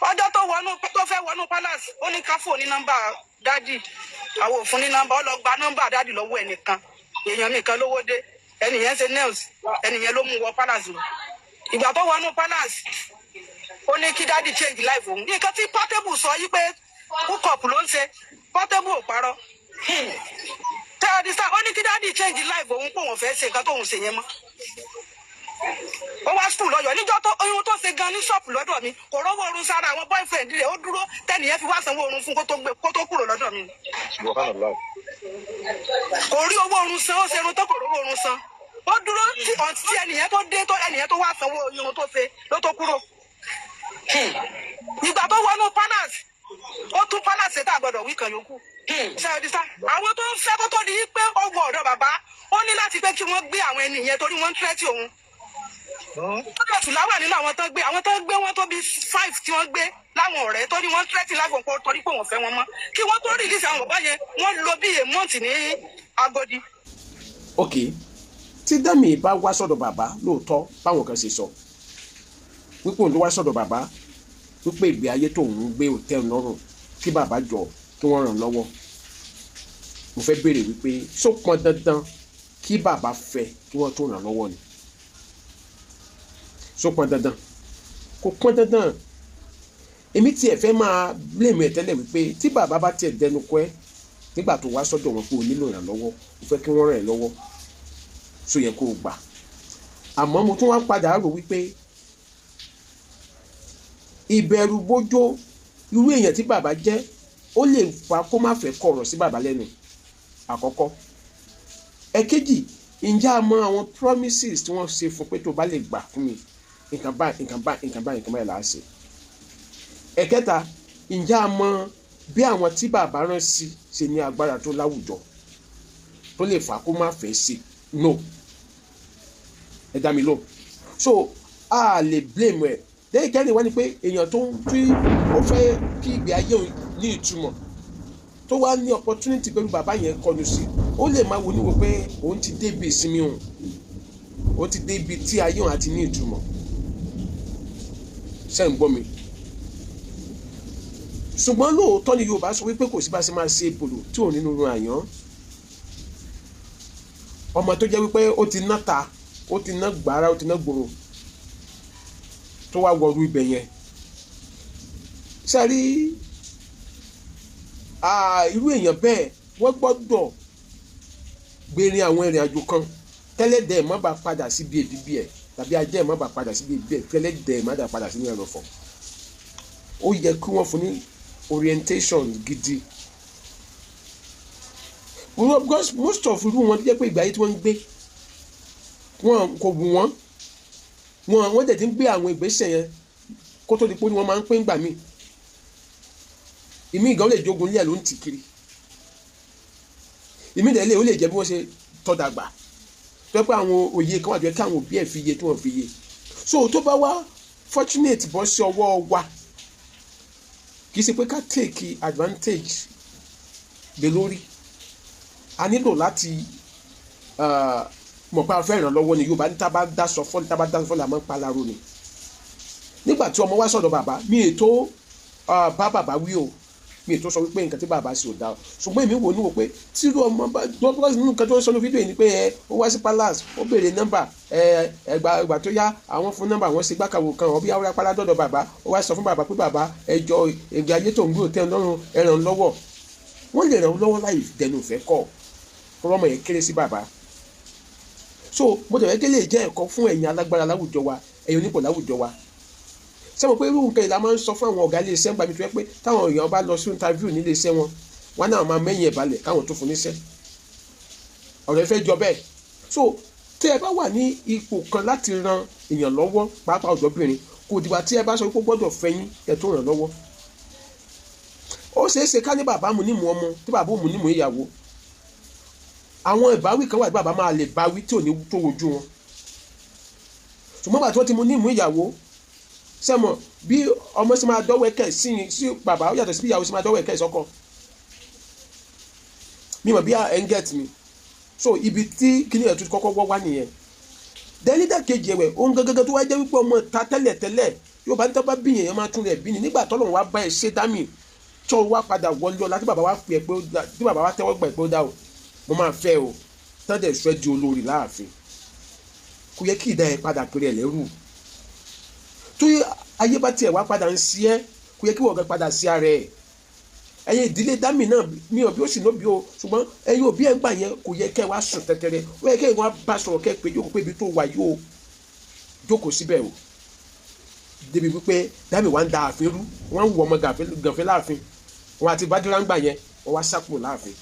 Ọjọ́ tó wọnú, tó fẹ́ wọnú palace, ó ní ká fóun ní nọ́mbà daddy. Àwọn ò fún ní nọ́mbà. Ó lọ gba nọ́mbà daddy lọ́wọ́ ẹnìkan, èèyàn mi kan lówó dé. Ẹnìyẹn ṣe nails, ẹnìyẹn ló mú wọ palace o. Ìgbà tó wọnú palace, ó ní kí daddy change life òun. Nǹkan tí Portable sọ yí pé hook up ló ń ṣe, Portable ò parọ́. Tẹ́lẹ̀ sá, ó ní kí daddy change life òun, pé òun fẹ́ ṣe nǹkan tóun ṣe yẹn mọ́. Ó wá school lọ́yọ̀ níjọ́ tó ohun tó ṣe gan ní ṣọ́ọ̀pù lọ́dọ̀ mi, kò rówó oorun sára àwọn boyfriend rẹ̀. Ó dúró tẹ́nìyẹn fi wá sanwó oorun fún kó tó gbé, kó tó kúrò lọ́dọ̀ mi. Subhanallah. Kò rí owó oorun san. Ó ṣe irun tó, kò rówó oorun san. Ó dúró tí ẹnìyẹn tó dé, tó ẹnìyẹn tó wá sanwó irun tó ṣe ló tó kúrò. Ìgbà tó wọnú palace, ó tún palace tá a gbọdọ̀ wí kan yòókù. Ṣe sá àwọn tó ń fẹ́ kó tó di pé ó wọ ọ̀dọ̀ bàbá, ó ní láti pé kí wọ́n gbé àwọn ẹni yẹn torí wọ́n ń tẹ́tí òun. Tùláwà nínú àwọn tó gbé, àwọn tó gbé wọn tó bí five tí wọ́n gbé láwọn ọ̀rẹ́ tó ní wọ́n tẹ́tí láwọn pọ̀ torí pé wọ́n fẹ́ wọn mọ́. Kí wọ́n tó release àwọn bàbá yẹn, wọ́n lò bí a month ní Agodi. Ok, tí Dami bá wá sọ́dọ̀ bàbá lóòótọ́, báwọn kan ṣe sọ wípé òun ló wá sọ́dọ̀ bàbá, wípé ìgbé ayé tóun ń gbé ò tẹ́ òun lọ́rùn, kí bàbá jọ, kí wọ́n ràn lọ́wọ́, mo fẹ́ béèrè wípé ṣó pọn dandan kí bàbá fẹ́ kí wọ́n tó ràn lọ́wọ́ ni? Ṣó pọn dandan? Kò pọn dandan. Èmi tiẹ̀ fẹ́ máa blame ẹ̀ tẹ́lẹ̀ wípé tí bàbá bá tiẹ̀ dẹnu kọ́ ẹ́ nígbà tó wá sọ́dọ̀ wọn pé o nílò ìrànlọ́wọ́, o fẹ́ kí wọ́n ràn ẹ́ lọ́wọ́, ṣó yẹ kó o gbà? Àmọ́ mo tún wá padà rò wípé ìbẹ̀rù bójó irú èèyàn tí bàbá jẹ́, ó lè fa kó má fẹ́ kọ̀rọ̀ sí bàbá lẹ́nu àkọ́kọ́. Ẹ̀kejì, ǹjẹ́ a mọ àwọn promises tí wọ́n ṣe fún pé tó bá lè gbà fún mi, nǹkan báyìí, nǹkan báyìí, nǹkan báyìí, nǹkan báyìí là á ṣe? Ẹ̀kẹta, ǹjẹ́ a mọ bí àwọn tí bàbá rán sí ṣe ní agbára tó láwùjọ tó lè fà kó má fẹ́ ṣe no? Ẹ dá mi lóhùn. So a lè blame ẹ. Lẹ́yìn kẹ́rin wá ní pé èèyàn tó ń tí ó fẹ́ kí ìgbé ayé òun ní ìtumọ̀, tó wá ní opportunity pẹ̀lú bàbá yẹn kọnu sí, ó lè máa wo níwò pé òun ti débi ìsinmi òun, òun ti débi tí ayé òun àti ní ìtumọ̀. Ṣé ń gbọ́ mi? Ṣùgbọ́n lóòótọ́ ni Yorùbá sọ wípé kò sí bá ṣe máa ṣe bòlò tí ò nínú run àyàn. Ọmọ tó jẹ́ wípé ó ti ná ta, ó ti ná gbàrà, ó ti ná gbòòrò, tó wá wọrú ibẹ̀ yẹn, ṣe rí irú èèyàn bẹ́ẹ̀, wọ́n gbọ́dọ̀ gbérin àwọn ìrìn àjò kan tẹ́lẹ̀dẹ̀ má bàa padà síbi èbíbí ẹ̀, tàbí ajá ẹ̀ má bàa padà síbi èbíbí ẹ̀, tẹ́lẹ̀dẹ̀ má bàa padà sínú ẹrọ̀fọ̀. Ó yẹ kí wọ́n fún ní orientation gidi, because most of irú wọn tó jẹ́ pé ìgbà yìí tí wọ́n ń gbé wọn kò wù wọ́n, wọ́n dẹ̀ ti ń gbé àwọn ìgbésẹ̀ yẹn kó tó di pé wọ́n máa ń pín gbà míì. Ìmí ìgbà ó lè jogun ilé ẹ̀ ló ń tì kiri. Ìmí ìdẹ̀ lè ó lè jẹ́ bí wọ́n ṣe tọ́ dàgbà, tó yẹ pé àwọn òye kan wà tó yẹ káwọn òbí ẹ̀ fi yé tí wọ́n fi yé. So tó bá wá fortunate bọ́ sí ọwọ́ wa, kì í ṣe pé ká take advantage lé lórí. A nílò láti mọ̀ pé a fẹ́ ìrànlọ́wọ́ ni. Yorùbá ní tá a bá dá sọ fọ́lì, tá a bá dá sọ fọ́lì, àmọ́ ń palaro ni. Nígbà tí ọmọ wa sọ̀dọ̀ bàbá mi, ètò bá bàbá wí o, mi ètò sọ wípé nǹkan tí bàbá ṣe ò dáa o. Ṣùgbọ́n èmi wò ní wò pé tírú ọmọ bá dọ́kítà nínú nǹkan tó ń sọ ní fídíò yìí ni pé ẹ ó wá sí palace, ó béèrè nọ́mbà ẹ. Ẹgbà ìgbà tó yá, àwọn fún nọ́mbà, wọn ṣe gbàkàwò kan wọn bí àwọn apálá dọ̀dọ̀ bàbá. Ó wá sọ fún bàbá pé bàbá, ẹ jọ, ìgbé ayé tó ń gbé òtẹ́ ọlọ́run, ẹ ràn lọ́wọ́. Wọ́n lè ràn lọ́wọ́ láì dẹnu ìfẹ́ kọ́ ọmọ yẹn kéré sí bàbá. So mo tẹ̀wé kí lè jẹ́ ẹ̀kọ́ fún ẹ̀yin alágbára láwùjọ wa, ẹ̀yin onípò láwùjọ wa. Ṣé mo pé irú nǹkan ìlà máa ń sọ fún àwọn ọ̀gá iléeṣẹ́ ń gbà mí tó yẹ pé táwọn èèyàn bá lọ sí interview ní iléeṣẹ́ wọn, wọn náà máa mẹ́yìn ẹ̀ balẹ̀ káwọn tó fún níṣẹ́. Ọ̀rọ̀ ẹ fẹ́ jọ bẹ́ẹ̀. So tí ẹ bá wà ní ipò kan láti ran èèyàn lọ́wọ́, pàápàá ọ̀dọ́bìnrin, kò dìgbà tí ẹ bá sọ pé ó gbọ́dọ̀ fẹ́ yín ẹ tó ràn lọ́wọ́. Ó ṣeé ṣe ká ní bàbá mu nímú ọmọ tí bàbá òmù nímú ìyàwó. Àwọn ìbáwí kan wà tí bàbá máa lè báwí tí ò ní tó wojú wọn, ṣùgbọ́n bàtí wọ́n ti mú nímú ìyàwó, sẹ́mọ̀ bí ọmọ sì máa dọ́wẹ́kẹ̀ sí bàbá, ó yàtọ̀ sí bí ìyàwó sì máa dọ́wẹ́kẹ̀ sọ́kọ. Mi mọ̀ bí ẹ̀ ń get mi. So ibi tí kíní ẹ̀ tó kọ́kọ́ wọ́ wá nìyẹn. Dẹ́nídà kejì ẹ̀wẹ̀, ohun gangan tó wá jẹ́ wípé ọmọ ta tẹ́lẹ̀ tẹ́lẹ̀. Yóò bá ní tọ́ bá bí yẹn máa tún rẹ̀ bí ni. Nígbà tọ́lọ́run wá bá ẹ ṣe Dámì, tó wá padà wọlé ọlá, tí bàbá wa pè é pé ó dá, tí bàbá wa tẹ́wọ́ gbà pé ó dá o, mo máa fẹ́ o, tán dẹ̀ sọ ẹ́ di olórí láàfin, kò yẹ kí ìdá ẹ padà pèrè ẹ̀ lẹ́rù. Tó ayé bá tiẹ̀ wá padà ń sí ẹ́, kò yẹ kí wọ́n gan padà sí ara ẹ̀. Ẹ̀yin ìdílé Dámì náà, mi ò bí ó sì ní òbí o, ṣùgbọ́n ẹ̀yin òbí ẹ̀ ń gbà yẹn, kò yẹ kẹ́ wá sùn tẹ́tẹ́rẹ́. Ó yẹ kẹ́ wọ́n bá sọ̀rọ̀, kẹ́ pé jókòó, pé ibi tó wà yóò jókòó síbẹ̀ o. Débi wípé Dámì wá ń da ààfin rú, wọ́n ń wù ọmọ gànfẹ́ láàfin, wọn àti Bádúrà ń gbà yẹn, wọ́n wá sá kúrò láàfin.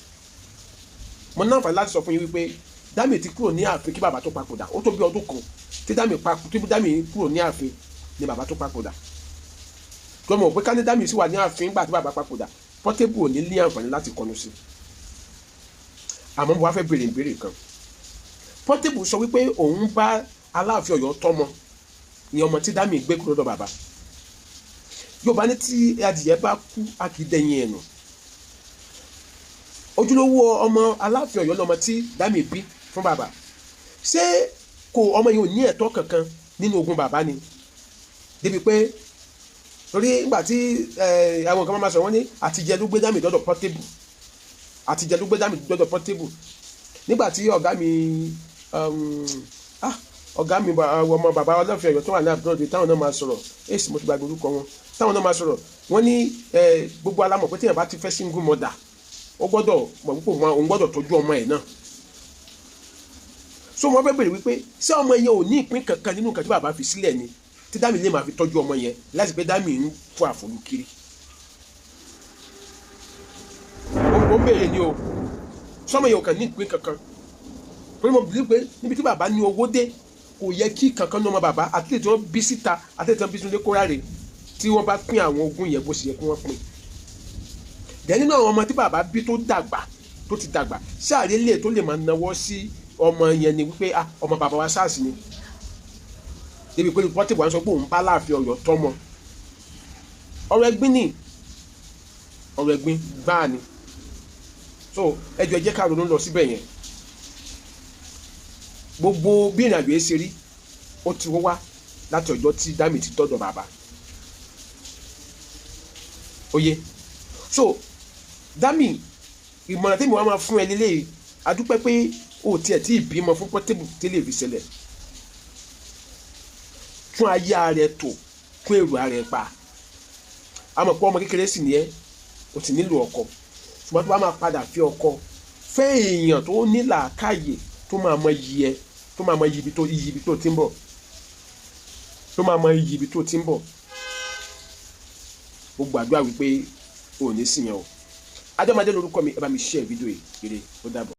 Mo ní àǹfààní láti sọ fún yín wípé Dámì ti kúrò ní ààfin kí bàbá tó papòdà. Ó tó bí ọdún kan tí Dámì tí Dámì kúrò ní ààfin ni bàbá tó papòdà. Tó mọ̀ pé ká ní Dámì sì wà ní ààfin nígbà tí bàbá papòdà, Portable ò ní ní àǹfààní láti kọnu sí. Àmọ́ mo wá fẹ́ béèrè ìbéèrè kan. Portable sọ wípé òun bá Aláàfin Ọ̀yọ́ tọ́mọ ní ọmọ tí Dámì gbé kúrò lọ́dọ̀ bàbá. Yorùbá ní tí adìyẹ bá kú, a kì í dẹ̀yìn ẹ̀nù. Ojúlówó ọmọ Aláàfin Ọ̀yọ́ lọmọ tí Dámì bí fún bàbá. Ṣé kò ọmọ yìí ò ní ẹ̀tọ́ kankan nínú ogún bàbá ni? Débi pé torí nígbà tí àwọn kan máa sọ, wọ́n ní àtijẹ ló gbé Dámì dọ́dọ̀ Portable, àtijẹ ló gbé Dámì dọ́dọ̀ Portable. Nígbà tí ọ̀gá mi, ọ̀gá mi, ọmọ bàbá Ọlọ́fin Ọ̀yọ́ tó wà ní abroad, táwọn náà máa sọ̀rọ̀, èsì mo ti gbàgbé orúkọ wọn, táwọn náà máa sọ̀rọ̀, wọ́n ní gbogbo alámọ̀ pé téèyàn bá ti fẹ́ single mother, ó gbọ́dọ̀ mọ̀ wípé òun gbọ́dọ̀ tọ́jú ọmọ ẹ̀ náà. So wọ́n fẹ́ bèrè wípé ṣé ọmọ yẹn ò ní ìpín kankan nínú nǹkan tí bàbá fi sílẹ̀ ni, tí Dámì lè máa fi tọ́jú ọmọ yẹn láti pé Dámì ń fún àfọlù kiri? Ó ń bèrè ni o. Sọmọ yẹn ò kàn ní ìpín kankan? Pé mo bìlí pé níbi tí bàbá ní owó dé, kò yẹ kí kankan ní ọmọ bàbá, àti tí wọ́n bí síta àti tí wọ́n bí sínú kóra rè, tí wọ́n bá pín àwọn ogún yẹn bó ṣe yẹ kí wọ́n pín. Dẹ̀ nínú àwọn ọmọ tí bàbá bí tó dàgbà, tó ti dàgbà, sáàrí lè tó lè máa nawọ́ sí ọmọ yẹn ni wípé, ah, ọmọ bàbá wa SARS ni? Débi pé Portable wá sọ pé òun bá Láàfin Ọ̀yọ́ tọ́mọ. Ọ̀rọ̀ ẹ̀gbin ni, ọ̀rọ̀ ẹ̀gbin gbáà ni. So ẹ jọ̀ọ́, ẹ jẹ́ ká ronú lọ síbẹ̀ yẹn. Gbogbo bí ìrìnàjò yẹn ṣe rí, ó ti wá láti ọjọ́ tí Dámì ti dọ́dọ̀ bàbá oye. So Dámì, ìmọ̀ràn tèmi wá máa fún ẹ lélẹ́yìí, adúpẹ́ pé o tiẹ̀ tí ì bímọ fún Portable tí lè fi ṣẹlẹ̀. Tún ayé ara ẹ tò, tún èrò ara ẹ pa. A mọ̀ pé ọmọ kékeré sì ni ẹ́, o sì nílò ọkọ. Ṣùgbọ́n tó bá máa padà fi ọkọ fẹ́, èèyàn tó ní làákàyè, tó máa mọ iyì ẹ, tó máa mọ iyì ibi tó ti ń bọ̀, tó máa mọ iyì ibi tó ti ń bọ̀. Mo gbàdúrà wípé o ò ní sìn yẹn o. Adéọmọdé lórúkọ mi. Ẹ bá mi share fídíò yìí. Ire, ó dàbọ̀.